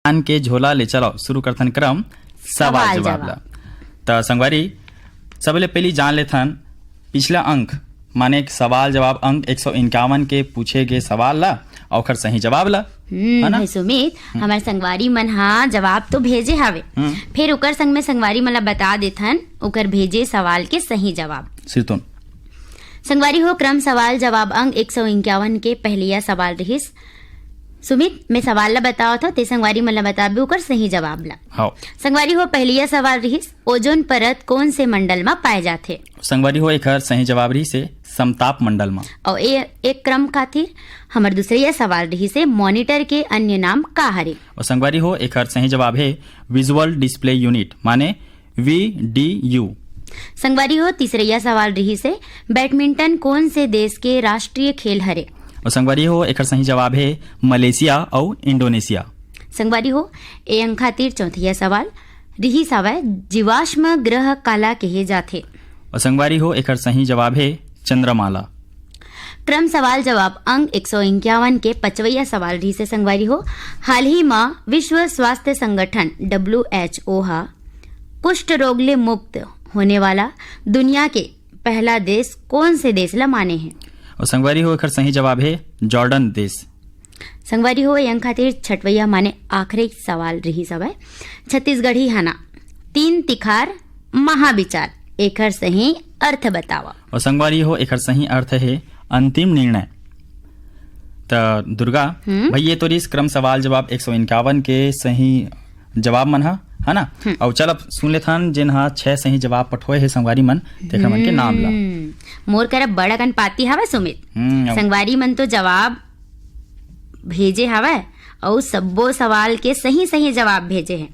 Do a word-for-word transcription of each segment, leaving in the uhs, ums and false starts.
ज्ञान के झोला ले चलो, शुरू करथन क्रम सवाल सवाल जवाब जवाब। ला। त संगवारी, सबले पहली जान लेथन पिछला अंक, माने सवाल जवाब अंक एक सौ इक्यावन के पूछे गे सवाल ला, अउ ओखर सही जवाब ला। हम्म, है ना? भाई सुमित, हमारे संगवारी मन हा जवाब तो भेजे हावे, हम्म। फिर ओकर संग में संगवारी मन ला बता देथन ओकर भेजे सवाल के सही जवाब। सिरतोन। संगवारी हो, क्रम सवाल जवाब अंक एक सौ इक्यावन के पहलिया सवाल रहिस। सुमित, मैं सवाल ला बतावत हव, ते संगवारी मन ला बताबे ओकर सही जवाब ला। हव। संगवारी हो, पहलिया सवाल रहिस, ओजोन परत कोन से मंडल मा पाए जाथे? संगवारी हो, एखर सही जवाब रहिस हे समताप मंडल मा। अउ ए, एक क्रम खातिर हमर दूसरइया सवाल रहिस हे, मॉनिटर के अन्य नाम का हरे? अउ संगवारी हो, एखर सही जवाब हे विजुअल डिस्प्ले यूनिट, माने वी डी यू। संगवारी हो, तीसरइया सवाल रहिस हे, बैडमिंटन कोन से देश के राष्ट्रीय खेल हरे? अउ संगवारी हो, एखर सही जवाब हे मलेशिया अउ इंडोनेशिया। संगवारी हो, ए अंक खातिर चौथइया सवाल रहिस हवय, जीवाश्म ग्रह काला कहे जाथे? अउ संगवारी हो, एखर सही जवाब हे चंद्रमाला। क्रम सवाल जवाब अंक एक सौ इक्यावन के पचवइया सवाल रहिस हे संगवारी हो, हाल ही मा विश्व स्वास्थ्य संगठन, डब्ल्यू एच ओ हा कुष्ठ रोग ले मुक्त होने वाला दुनिया के पहला देश कोन से देश ला माने हे? अउ संगवारी हो, एखर सही जवाब हे जॉर्डन देश। संगवारी हो, ए अंक खातिर छठवइया माने आखिरी सवाल रहिस हवय, छत्तीसगढ़ी हना, तीन तिखार महाविचार, एखर सही अर्थ बतावा। अउ संगवारी हो, एखर सही अर्थ हे अंतिम निर्णय। त दुर्गा, हम्म। भाई, ये तो रहिस क्रम सवाल जवाब एक सौ इक्यावन के सही जवाब मन हा, है ना? हम्म। अउ चल, अब सुन लेथन, जेन हा छह सही जवाब पठोए हे संगवारी मन, तेखर मन के नाम ला। हम्म। मोर करा बड़ अकन पाती हवय सुमित। हम्म, अब संगवारी मन तो जवाब भेजे हवय अउ सब्बो सवाल के सही सही जवाब भेजे हे।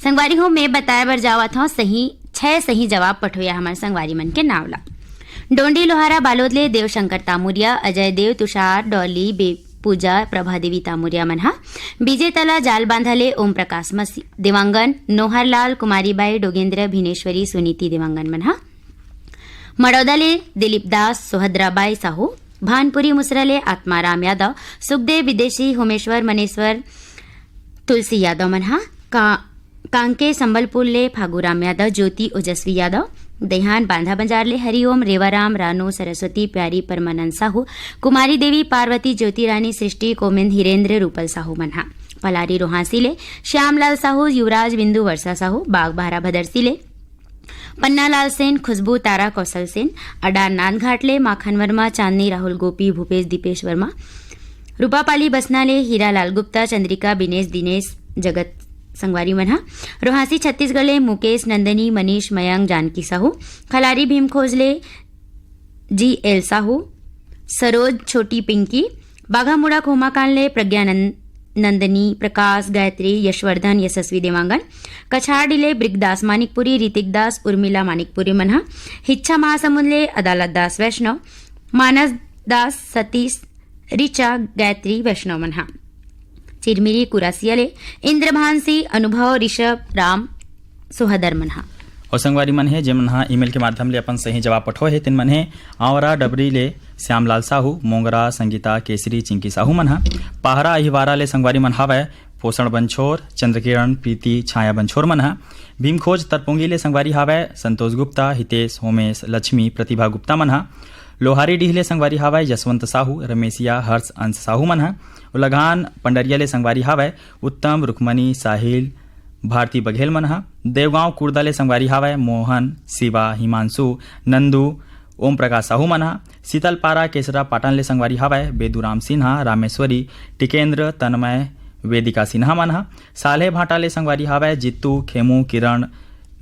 संगवारी हो, मैं बताए बर जावत हव सही, छह सही जवाब पठोया हमर संगवारी मन के नाव ला। डोंडी लोहारा बालोद ले देवशंकर तामुरिया, अजय देव, तुषार, डॉली, बे-, पूजा, प्रभा देवी तामुरिया मन हा। बीजे तला जाल बांधा ले ओम प्रकाश मसी देवांगन, नोहर लाल, कुमारी बाई, डोगेंद्र, भिनेश्वरी, सुनीति देवांगन मन हा। मड़ौदा ले दिलीप दास, सुभद्रा बाई साहू, भानपुरी मुसरा ले आत्माराम यादव, सुखदेव विदेशी, होमेश्वर, मनेश्वर, तुलसी यादव मन हा। का-, कांके संबलपुर ले फागुराम यादव, ज्योति ओजस्वी यादव, देहान बांधा बाजार ले हरिओम, रेवाराम, रानू, सरस्वती, प्यारी, परमानंद साहू, कुमारी देवी, पार्वती, ज्योति रानी, सृष्टि, कोमेंद, हिरेंद्र, रूपल साहू मन हा। पलारी रोहासी ले श्यामलाल साहू, युवराज, बिंदु, वर्षा साहू, बागबाहरा भदरसी ले पन्नालाल सेन, खुशबू, तारा, कौशल सेन, अडारनाथ घाट ले माखन वर्मा, चांदनी, राहुल, गोपी, भूपेश, दीपेश वर्मा, रूपापाली बसना ले हीरालाल गुप्ता, चंद्रिका, बिनेश, दिनेश, जगत संगवारी मन हा। रोहासी छत्तीसगढ़ ले मुकेश, नंदनी, मनीष, मयंक, जानकी साहू, खलारी भीमखोज ले जी एल साहू, सरोज, छोटी पिंकी, बाघामुड़ा खोमाकान ले प्रज्ञा नंद-, नंदनी, प्रकाश, गायत्री, यशवर्धन, यशस्वी देवांगन, कछारडी ले ब्रिकदास मानिकपुरी, ऋतिक दास, उर्मिला मानिकपुरी मन हा। हिच्छा महासमुंद ले अदालत दास वैष्णव, मानस दास, सतीश, ऋचा, गायत्री वैष्णव मन हा। चिरमिरी कुरासिया ले इंद्रभान सिंह, अनुभव, ऋषभ, राम, सोहदर मन हा। अउ संगवारी मन हे, जेमन हा ईमेल के माध्यम ले अपन सही जवाब पठोए हे, तेन मन हे आंवरा डबरी ले श्यामलाल साहू, मोंगरा, संगीता, केसरी, चिंकी साहू मन हा। पाहरा अहिवारा ले संगवारी मन हावय पोषण बंछोर, चंद्रकिरण, प्रीति, छाया बंछोर मन हा। भीमखोज तरपोंगी ले संगवारी हावय संतोष गुप्ता, हितेश, होमेश, लक्ष्मी, प्रतिभा गुप्ता मन हा। लोहारी डीह ले संगवारी हावय यशवंत साहू, रमेशिया, हर्ष, अंश साहू मन हा। उलघान पंडरिया ले संगवारी हावय उत्तम, रुक्मणी, साहिल, भारती बघेल मन हा। देवगांव कुर्दा ले संगवारी हावय मोहन, शिवा, हिमांशु, नंदू, ओम प्रकाश साहू मन हा। शीतलपारा केसरा पाटन ले संगवारी हावय बेदूराम सिन्हा, रामेश्वरी, टिकेंद्र, तन्मय, वेदिका सिन्हा मन हा। साल्हे भाटा ले संगवारी हावय जित्तू, खेमू, किरण,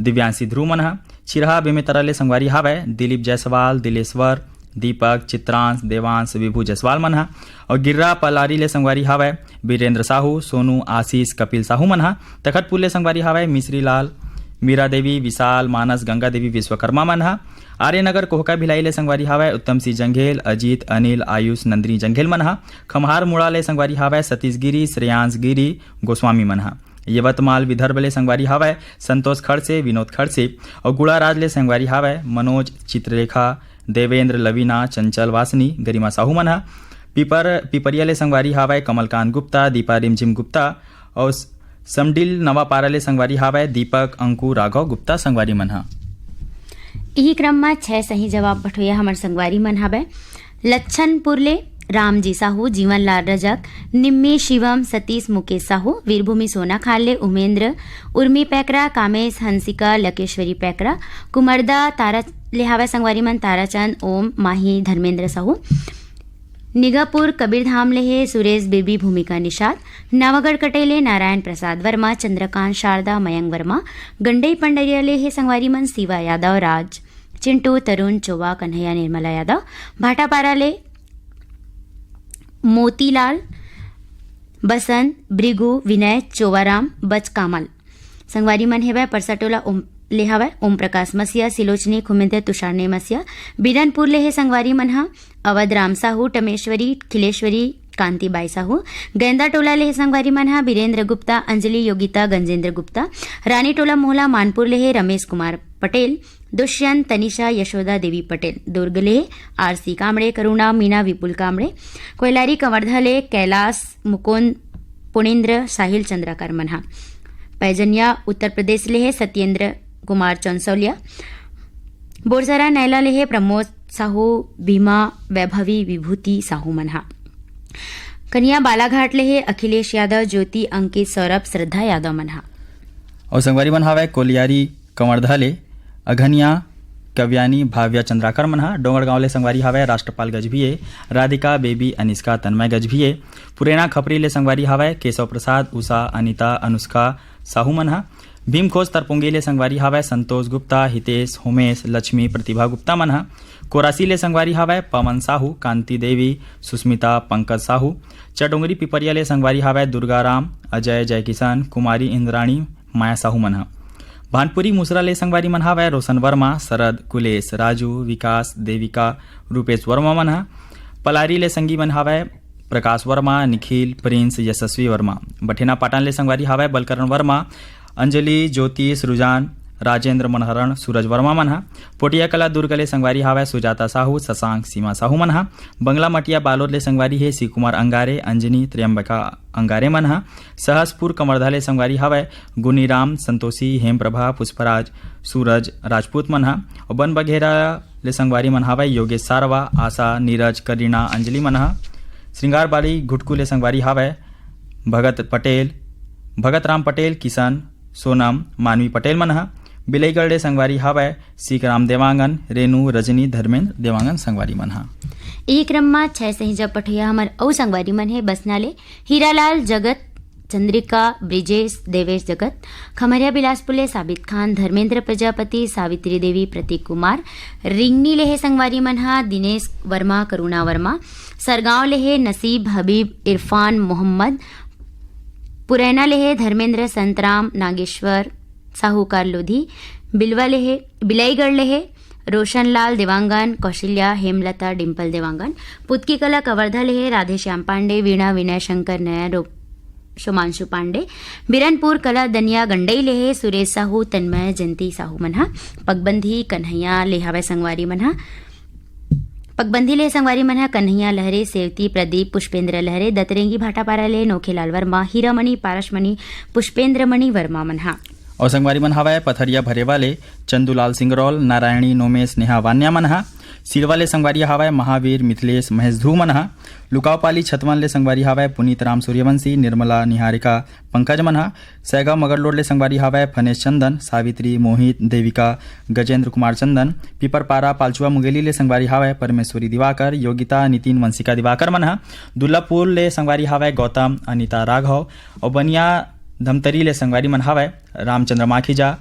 दिव्यांशी ध्रुव मन हा। छिरहा बेमेतरा ले संगवारी हावय दिलीप जायसवाल, दिलेश्वर, दीपक, चित्रांश, देवांश, विभू जायसवाल मन हा। अउ गिर्रा पलारी ले संगवारी हावय बीरेंद्र साहू, सोनू, आशीष, कपिल साहू मन हा। तखतपुर ले संगवारी हावय मिश्री लाल, मीरा देवी, विशाल, मानस, गंगा देवी, विश्वकर्मा मन हा। आर्यनगर कोहका भिलाई ले संगवारी हावय उत्तम सिंह जंघेल, अजीत, अनिल, आयुष, नंदिनी जंघेल मन हा। खम्हार मुड़ा ले संगवारी हावय सतीश गिरी, श्रेयांश गिरी, गोस्वामी मन हा। यवतमाल विदर्भ ले संगवारी हावय संतोष खड़से, विनोद खड़से। अउ गुड़ाराज ले संगवारी हावय मनोज, चित्ररेखा, देवेंद्र, लवीना, चंचल, वासनी, गरिमा साहू मन हा। पीपर, पिपरिया ले संगवारी हावय कमलकांत गुप्ता, दीपा रिमझिम गुप्ता। अउ स-, समडिल नवापारा ले संगवारी हावय दीपक, अंकु, राघव गुप्ता संगवारी मन ह। इही क्रम म छै सही जवाब पठोइया हमर संगवारी मन हावय लच्छनपुर ले रामजी साहू, जीवनलाल रजक, निम्मी शिवम, सतीश, मुकेश साहू, वीरभूमि सोनाखाल ले उमेंद्र, उर्मी पैकरा, कामेश, हंसिका, लकेश्वरी पैकरा, कुमरदा तारा ले हावय संगवारी मन ताराचंद, ओम, माही, धर्मेंद्र साहू। निगापुर कबीरधाम ले हे सुरेश, बेबी, भूमिका निषाद, नवागढ़ कटेले नारायण प्रसाद वर्मा, चंद्रकांत, शारदा, मयंक वर्मा, गंडई पंडरिया ले हे संगवारी मन शिवा यादव, राज, चिंटू, तरुण, चोवा, कन्हैया, निर्मला यादव, भाटापारा ले मोतीलाल, बसंत, भृगु, विनय, चोवाराम, बचकामल। संगवारी मन हेवय परसा टोला ओम, ले हवय ओम प्रकाश मसीहा, सिलोचनी खुमिंद्र, तुषार ने मसीहा। बिरनपुर ले हे संगवारी मन ह अवध राम साहू, टमेश्वरी, खिलेश्वरी, कांतिबाई साहू। गैंदा टोला ले हे संगवारी मन ह बीरेंद्र गुप्ता, अंजलि, योगिता, गंजेंद्र गुप्ता। रानी टोला मोहला मानपुर ले हे रमेश कुमार पटेल, दुष्यंत, तनिषा, यशोदा देवी पटेल। दुर्ग ले हे आरसी कामड़े, करुणा, मीना, विपुल कामड़े। कोयलारी कवर्धा ले कैलाश, मुकुंद, पुनिंद्र, साहिल चंद्राकर मन ह। पैजनिया उत्तर प्रदेश ले हे सत्येंद्र कुमार चौंसौलिया। बोरसरा नैला ले हे प्रमोद साहू, भीमा, वैभवी, विभूति साहू मन ह। कनिया बालाघाट ले हे अखिलेश यादव, ज्योति, अंकित, सौरभ, श्रद्धा यादव मन ह। अउ संगवारी मन हावय कोलियारी कंवरधा ले अघनिया, कव्यानी, भाव्या, चंद्राकर मन ह। डोंगरगांव ले संगवारी हावय राष्ट्रपाल गजभिये, राधिका, बेबी, अनिष्का, तन्मय गजभिये। पुरेना खपरी ले संगवारी हावय केशव प्रसाद, उषा, अनिता, अनुष्का साहू मन ह। भीमखोज तरपुंगी ले संगवारी हावय संतोष गुप्ता, हितेश, होमेश, लक्ष्मी, प्रतिभा गुप्ता मन ह। कोरासी ले संगवारी हावय पवन साहू, कांति देवी, सुस्मिता, पंकज साहू। चटोंगरी पिपरिया ले संगवारी हावय दुर्गा राम, अजय, जयकिशन, कुमारी इंद्राणी, माया साहू मन ह। भानपुरी मुसरा ले संगवारी मन हावय रोशन वर्मा, शरद, कुलेश, राजू, विकास, देविका, रूपेश वर्मा मन ह। पलारी ले संगी मन हावय प्रकाश वर्मा, निखिल, प्रिंस, यशस्वी वर्मा। बठेना पाटन ले संगवारी हावय बलकरण वर्मा, अंजलि, ज्योति, सृजान, राजेंद्र, मनहरण, सूरज वर्मा मन ह। पोटिया कला दुर्ग ले संगवारी हावय सुजाता साहू, शशांक, सीमा साहू मन ह। बंगला मटिया बालोद ले संगवारी हे शिव कुमार अंगारे, अंजनी, त्र्यंबका अंगारे मन ह। सहसपुर कमरधा ले संगवारी हावय गुनीराम, संतोषी, हेमप्रभा, पुष्पराज, सूरज राजपूत मन ह। अउ बन बघेरा ले संगवारी मन हावय योगेश सारवा, आशा, नीरज, करीना, अंजलि मन ह। श्रृंगार बाली घुटकू ले संगवारी हावय भगत पटेल, भगत राम पटेल, किशन, सोनम, मानवी पटेल मन ह। बिलईगढ़ ले संगवारी हावय सीकराम देवांगन, रेनू, रजनी, धर्मेंद्र देवांगन संगवारी मन ह। ए क्रम म छै सही जब पठोइया हमर अउ संगवारी मन हे बसना ले हीरालाल, जगत, चंद्रिका, ब्रिजेश, देवेश जगत। खमरिया बिलासपुर ले साबित खान, धर्मेंद्र प्रजापति, सावित्री देवी, प्रतीक कुमार। रिंगनी ले हे संगवारी मन ह दिनेश वर्मा, करुणा वर्मा। सरगांव ले हे नसीब, हबीब, इरफान, मोहम्मद। पुरैना ले हे धर्मेंद्र, संतराम, नागेश्वर, साहूकार लोधी। बिलवा ले हे, बिलाईगढ़ ले हे रोशनलाल देवांगन, कौशल्या, हेमलता, डिंपल देवांगन। पुतकी कला कवर्धा ले हे राधेश्याम पांडे, वीणा, विनय शंकर, नया रूप, शुमांशु पांडे। बिरनपुर कला दनिया गंडई ले हे सुरेश साहू, तन्मय, जयंती साहू मन ह। पगबंधी कन्हैया ले हावय संगवारी मन ह। पगबंधी ले संगवारी मन ह कन्हैया लहरे, सेवती, प्रदीप, पुष्पेंद्र लहरे। दतरेंगी भाटापारा ले नोखेलाल वर्मा, हीरामणि, पारसमणि, पुष्पेंद्रमणि वर्मा मन ह। अउ संगवारी मन हावय पथरिया भरेवा ले चंदूलाल सिंगरौल, नारायणी, नोमेश, नेहा, वान्या मन ह। सिरवा ले संगवारी हावय महावीर, मिथिलेश, महेश धू मन ह। लुकावपाली छतवन ले संगवारी हावय पुनीत राम सूर्यवंशी, निर्मला, निहारिका, पंकज मन ह। सैगांव मगरलोड ले संगवारी हावय फनेश चंदन, सावित्री, मोहित, देविका, गजेंद्र कुमार चंदन। पीपरपारा पालचुआ मुंगेली ले संगवारी हावय परमेश्वरी दिवाकर, योगिता, नितिन, वंशिका दिवाकर मन ह। दुर्लभपुर ले संगवारी हावय गौतम, अनिता, राघव। अउ बनिया धमतरी ले संगवारी मन हावय रामचंद्र माखीजा,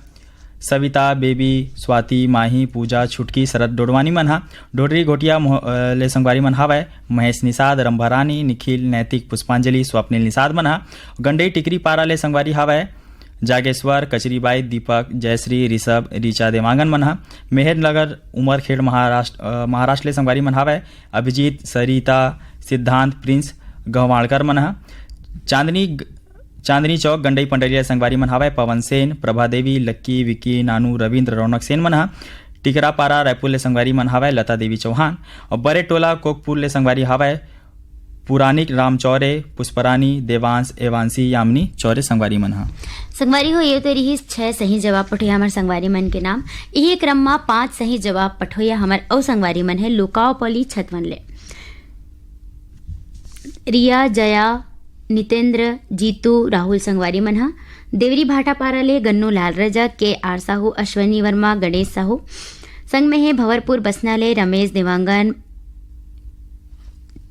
सविता, बेबी, स्वाति, माही, पूजा, छुटकी, शरद, डोडवानी मन ह। ढोडरी घोटिया मोह-, अ, ले संगवारी मन हावय महेश निषाद, रंभा रानी, निखिल, नैतिक, पुष्पांजलि, स्वप्निल निषाद मन ह। गंडई टिकरी पारा ले संगवारी हावय जागेश्वर, कचरीबाई, दीपक, जयश्री, ऋषभ, ऋचा देवांगन मन ह। मेहर नगर उमरखेड़ महाराष्ट्र, अ, महाराष्ट्र ले संगवारी मन हावय अभिजीत, सरिता, सिद्धांत, प्रिंस गहवाणकर मन ह। चांदनी ग-, चांदनी चौक गंडई पंडरिया संगवारी मन हावय पवन सेन, प्रभा देवी, लक्की, विक्की, नानू, रविंद्र, रौनक सेन मन ह। टिकरापारा रायपुर ले संगवारी मन हावय लता देवी चौहान। अउ बरे टोला कोकपुर ले संगवारी हावय पुरानिक राम चौरे, पुष्परानी, देवांश, एवांशी, यामिनी चौरे संगवारी मन ह। संगवारी हो, ये तो रिहिस छह सही जवाब पठोइया हमर संगवारी मन के नाम। इही क्रम म पांच सही जवाब पठोइया हमर अउ संगवारी मन हे लोकाओ पली छतवन ले। रिया, जया, नितेंद्र, जीतू, राहुल संगवारी मन ह। देवरी भाटापारा ले गन्नू लाल रजक, के आर साहू, अश्वनी वर्मा, गणेश साहू। संग में हे भंवरपुर बसना ले रमेश देवांगन,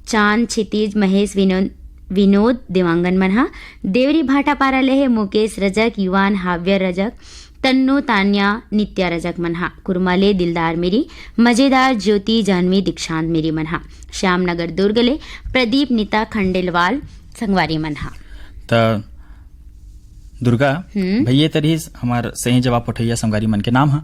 चांद क्षितिज, महेश विनोद, विनोद देवांगन मन ह। देवरी भाटापारा ले हे मुकेश रजक, युवान हाव्य रजक, तन्नू, तान्या, नित्या रजक मन ह। कुरमा ले दिलदार मेरी, मजेदार, ज्योति, जाह्नवी, दीक्षांत मेरी मन ह। श्याम नगर दुर्ग ले प्रदीप, नीता, खंडेलवाल संगवारी मन ह। त दुर्गा, हम्म। भैया, ये तो रिहिस हमर सही जवाब पठोइया संगवारी मन के नाम ह।